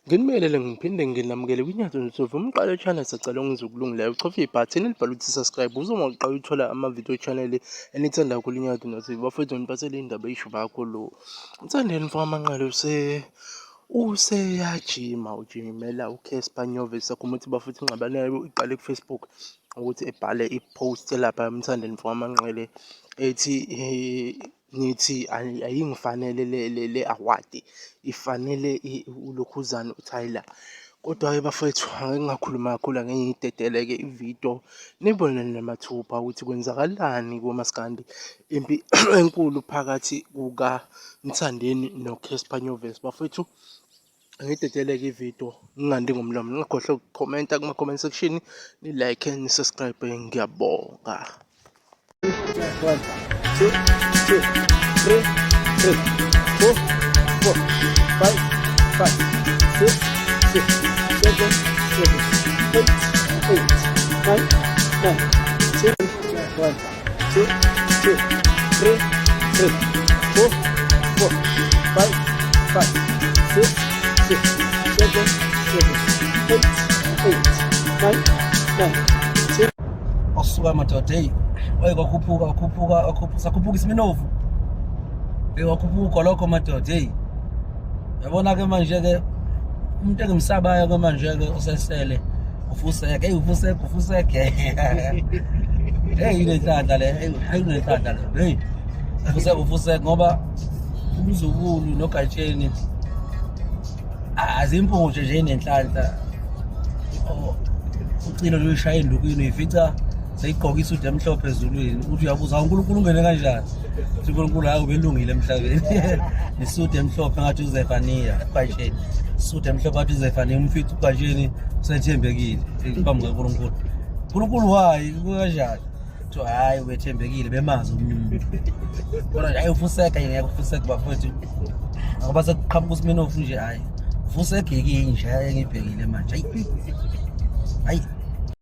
Nginibingelele ngiphinde nginamukele kwiNyathi Ndlovu umqalo channel sacela ungizokulungileyo uchofe ibhathini elibhalwe ukuthi subscribe uzoma uqala uthola ama-video channel enithanda kakhulu iNyathi Ndlovu bafethu ngiphathele indaba eyishuba kakhulu uMthandeni mfokaManqele useyajima ujimela uCasper Nyovest sakho ukuthi bafethu ingxabano yabo iqale ku-Facebook ukuthi ebhale i-post lapha uMthandeni mfokaManqele ethi ngithi ayingifanele le award ifanele ulokhuzana uTyler. Kodwa-ke bafowethu angeke ngingakhulumi kakhulu angeke ngiyidedele-ke ividiyo nibone namathupha ukuthi kwenzakalani komaskandi. Impi enkulu phakathi kukaMthandeni noCassper Nyovest. Bafowethu angidedele-ke ividiyo ngingandi ngomlomo, ningakhohlwa ukukhomenta kuma-comment section, ni-like, ni-subscribe. Ngiyabonga. 1, 2, 2, 3, 3, 4, 4, 5, 5, 6, 6, 7, 7, 8, 8, 9, 9, 10, 1, 2, 2, 3, 3, 4, 4, 5, 5, 6, 6, 7, 7, 8, 8, 9, 9, 10. Wasuka madoda, hey, oye kwakhuphuka wakhuphuka wakhuphuka sakhuphuka isiminovu. Hey, wakhuphuka ugolokho madoda, hey. Yabona ke manje ke umuntu engimsabayo ke manje ke osesele ufuseke, hey ufuseke ufuseke. Hey inenhlanhla le, hey inenhlanhla le. Hey. Ufuseke ufuseke ngoba umzukulu nogatsheni azimpungu nje inenhlanhla ucilo luyishaya endukwini uyifica seyigqoka isudu emhlophe ezulwini uthi uyabuza uNkulunkulu ungene kanjani uthi uNkulunkulu hayi ubelungile emhlabeni nesudu emhlophe ngathi uZefaniya ugajeni isudu emhlophe ngathi uZefaniya umfica ugajeni usethembekile phambi kaNkulunkulu uNkulunkulu wayi kanjani kuthiwa hhayi wethembekile bemazi omunye umuntu kodwa nje hayi ufuseka ngeke ufuseke bafowethu ngoba sekuqhamuka usiminofu nje hhayi ufuseke inja engiyibhekile manje hayi hayi.